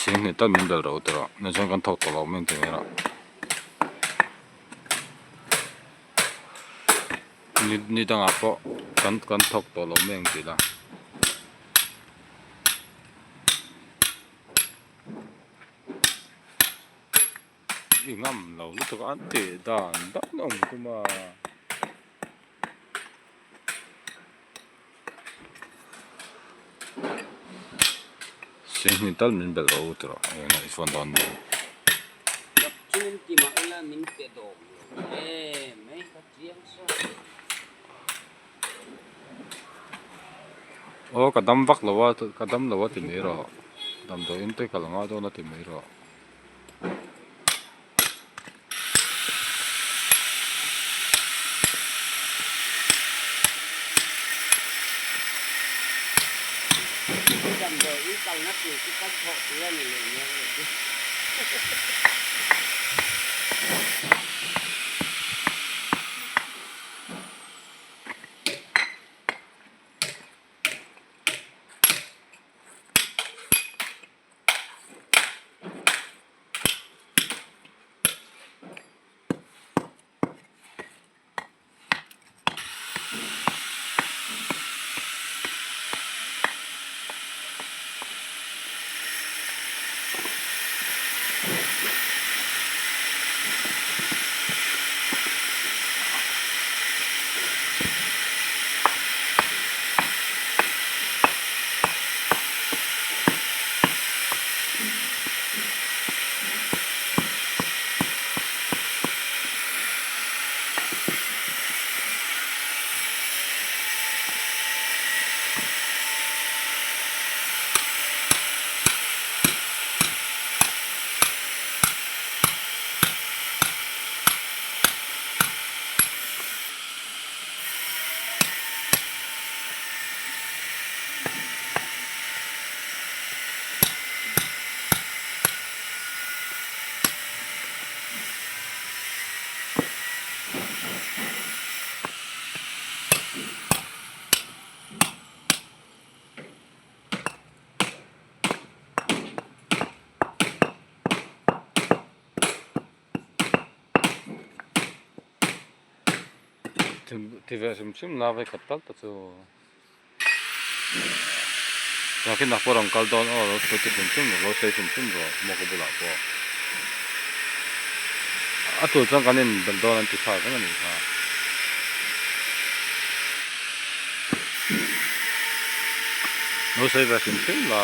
Singhnih tal min bel ro tawh a ni chuan kan thawk tawh lo mai ang ti mai rawh ni ni dangah pawh kan kan thawk tawh lo mai ang tih la. I ngam lo lutuk a an tih dan dan awm tum a. Singhnih tal min belh rawh u tih rawh eng i phone dawn nia. Chungin ti mah ila min pe dawm lo em mai ka chiang sa. Aw ka dam vak lo a ka dam lo a ti mai rawh damdawiin te kal nghah dawn a ti mai rawh. Damdawiin kalna tur chu kan thawh tur a ni leh nia ka ti. Ti ve hrim hrim la vei khat tal ta chu nakin ah pawh rawn kal dawn aw lo sawi ti hrim hrim rawh lo sawi hrim hrim rawh maw ka bulah pawh a tul chuan kan inbelh dawn an ti tha reng a nih kha. Lo sawi ve hrim hrim la.